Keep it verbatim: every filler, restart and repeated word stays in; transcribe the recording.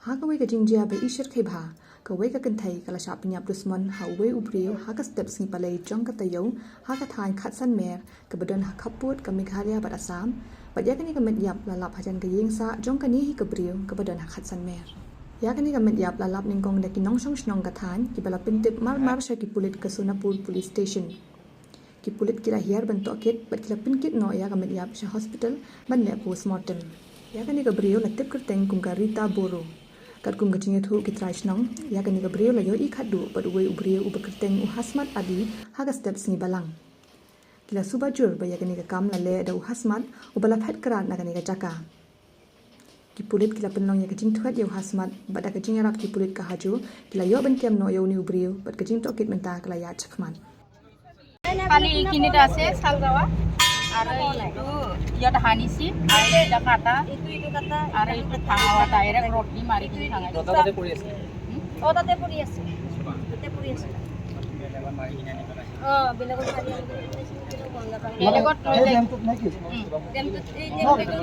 Ha kawei ka jingjia ba i shyrkhei bha, kawei ka kynthei ka la shah pynïap dusmon ha uwei u briew ha ka step sngi palei jong ka taïew ha ka thaiñ Khatsan Mer kaba don ha khappud ka Meghalaya bad Assam, bad ïa kane ka met ïap la lap hajan ka ïing sah jong kane hi ka briew kaba don ha Khatsan Mer. Ïa kane ka met ïap la lap nyngkong da ki nongshong shnong ka thaiñ kiba la pyntip mar mar sha ki pulit ka Sonapur Police Station. Ki pulit ki la hiar ban tohkit bad ki la pynkit noh ïa ka met ïap sha hospital ban leh postmortem. Ïa kane ka briew la tip kyrteng kum ka Rita Boro. Katkum ka jingïathuh ki trai shnong, ïa kane ka briew la ïohi khatduh bad uwei u briew uba kyrteng u Hasmat Ali ha ka step sngi balang. Ki la suba jur ba ïa kane ka kam la leh da u Hasmat uba la phet krad na kane ka jaka. Ki pulit ki la pynlong ïa ka jingthwet ïa u Hasmat bad da ka jingïarap ki pulit ka Hajo ki la ïoh ban kem noh ïa une u briew bad ka jingtohkit mynta ka la ïaid shakhmat. খালি এইখিনিত আছে ছাল যাৱা, আৰু এইটো ইয়াত হানিছি, আৰু এইটো কাটা, এইটো এইটো কাটা, আৰু এইটো ভাঙা, ডাইৰেক্ট ৰড দি মাৰি কিনি ভাঙাই দিছে। দুটা তাতে পৰি আছে। হুম? অ, তাতে পৰি আছে। তাতে পৰি আছে। অ, বেলেগত মাৰি আনিব। বেলেগত লৈ যায়। হুম। ডেমটোত এই ডেমটোত।